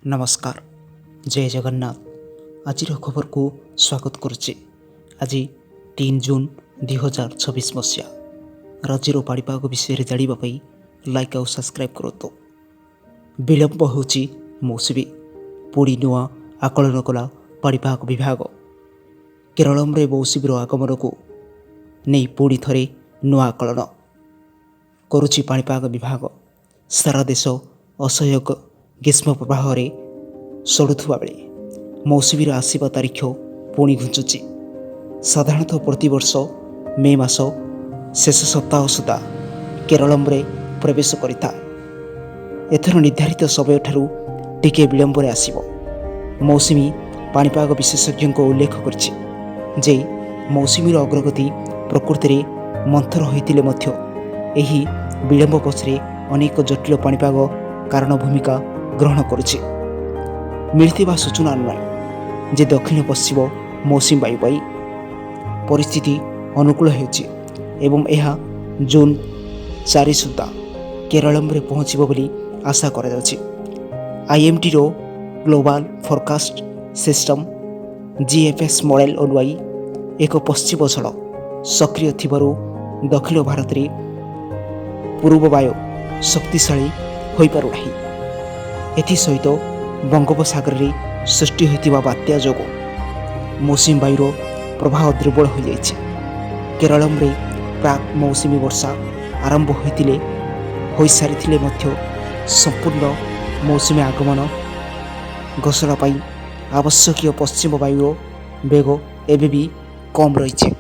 ନମସ୍କାର, ଜୟ ଜଗନ୍ନାଥ। ଆଜିର ଖବରକୁ ସ୍ୱାଗତ କରୁଛି। ଆଜି 3 ଜୁନ୍ 2026 ମସିହା। ରାଜ୍ୟର ପାଣିପାଗ ବିଷୟରେ ଜାଣିବା ପାଇଁ ଲାଇକ୍ ଆଉ ସବସ୍କ୍ରାଇବ୍ କରନ୍ତୁ। ବିଳମ୍ବ ହେଉଛି ମୌସୁମୀ, ପୁଣି ନୂଆ ଆକଳନ କଲା ପାଣିପାଗ ବିଭାଗ। କେରଳମରେ ମୌସୁମୀର ଆଗମନକୁ ନେଇ ପୁଣି ଥରେ ନୂଆ ଆକଳନ କରୁଛି ପାଣିପାଗ ବିଭାଗ। ସାରା ଦେଶ ଅସହ୍ୟ ଗ୍ରୀଷ୍ମ ପ୍ରବାହରେ ସଢ଼ୁଥିବା ବେଳେ ମୌସୁମୀର ଆସିବା ତାରିଖ ପୁଣି ଘୁଞ୍ଚୁଛି। ସାଧାରଣତଃ ପ୍ରତିବର୍ଷ ମେ ମାସ ଶେଷ ସପ୍ତାହ ସୁଦ୍ଧା କେରଳମରେ ପ୍ରବେଶ କରିଥାଏ। ଏଥର ନିର୍ଦ୍ଧାରିତ ସମୟଠାରୁ ଟିକିଏ ବିଳମ୍ବରେ ଆସିବ ମୌସୁମୀ। ପାଣିପାଗ ବିଶେଷଜ୍ଞଙ୍କ ଉଲ୍ଲେଖ କରିଛି ଯେ ମୌସୁମୀର ଅଗ୍ରଗତି ପ୍ରକୃତିରେ ମନ୍ଥର ହୋଇଥିଲେ ମଧ୍ୟ ଏହି ବିଳମ୍ବ ପଛରେ ଅନେକ ଜଟିଳ ପାଣିପାଗ କାରଣ ଭୂମିକା ଗ୍ରହଣ କରୁଛି। ମିଳିଥିବା ସୂଚନା ଅନୁଯାୟୀ ଯେ ଦକ୍ଷିଣ ପଶ୍ଚିମ ମୌସୁମୀ ବାୟୁ ପାଇଁ ପରିସ୍ଥିତି ଅନୁକୂଳ ହେଉଛି ଏବଂ ଏହା ଜୁନ୍ 4 ସୁଦ୍ଧା କେରଳମରେ ପହଞ୍ଚିବ ବୋଲି ଆଶା କରାଯାଉଛି। ଆଇଏମ୍ଡିର global forecast system GFS model ଅନୁଯାୟୀ, ଏକ ପଶ୍ଚିମ ଝଡ଼ ସକ୍ରିୟ ଥିବାରୁ ଦକ୍ଷିଣ ଭାରତରେ ପୂର୍ବ ବାୟୁ ଶକ୍ତିଶାଳୀ ହୋଇପାରୁନାହିଁ। ଏଥିସହିତ ବଙ୍ଗୋପସାଗରରେ ସୃଷ୍ଟି ହୋଇଥିବା ବାତ୍ୟା ଯୋଗୁଁ ମୌସୁମୀ ବାୟୁର ପ୍ରବାହ ଦୁର୍ବଳ ହୋଇଯାଇଛି। କେରଳମରେ ପ୍ରାକ୍ ମୌସୁମୀ ବର୍ଷା ଆରମ୍ଭ ହୋଇସାରିଥିଲେ ମଧ୍ୟ ସମ୍ପୂର୍ଣ୍ଣ ମୌସୁମୀ ଆଗମନ ଘୋଷଣା ପାଇଁ ଆବଶ୍ୟକୀୟ ପଶ୍ଚିମ ବାୟୁର ବେଗ ଏବେ ବି କମ୍ ରହିଛି।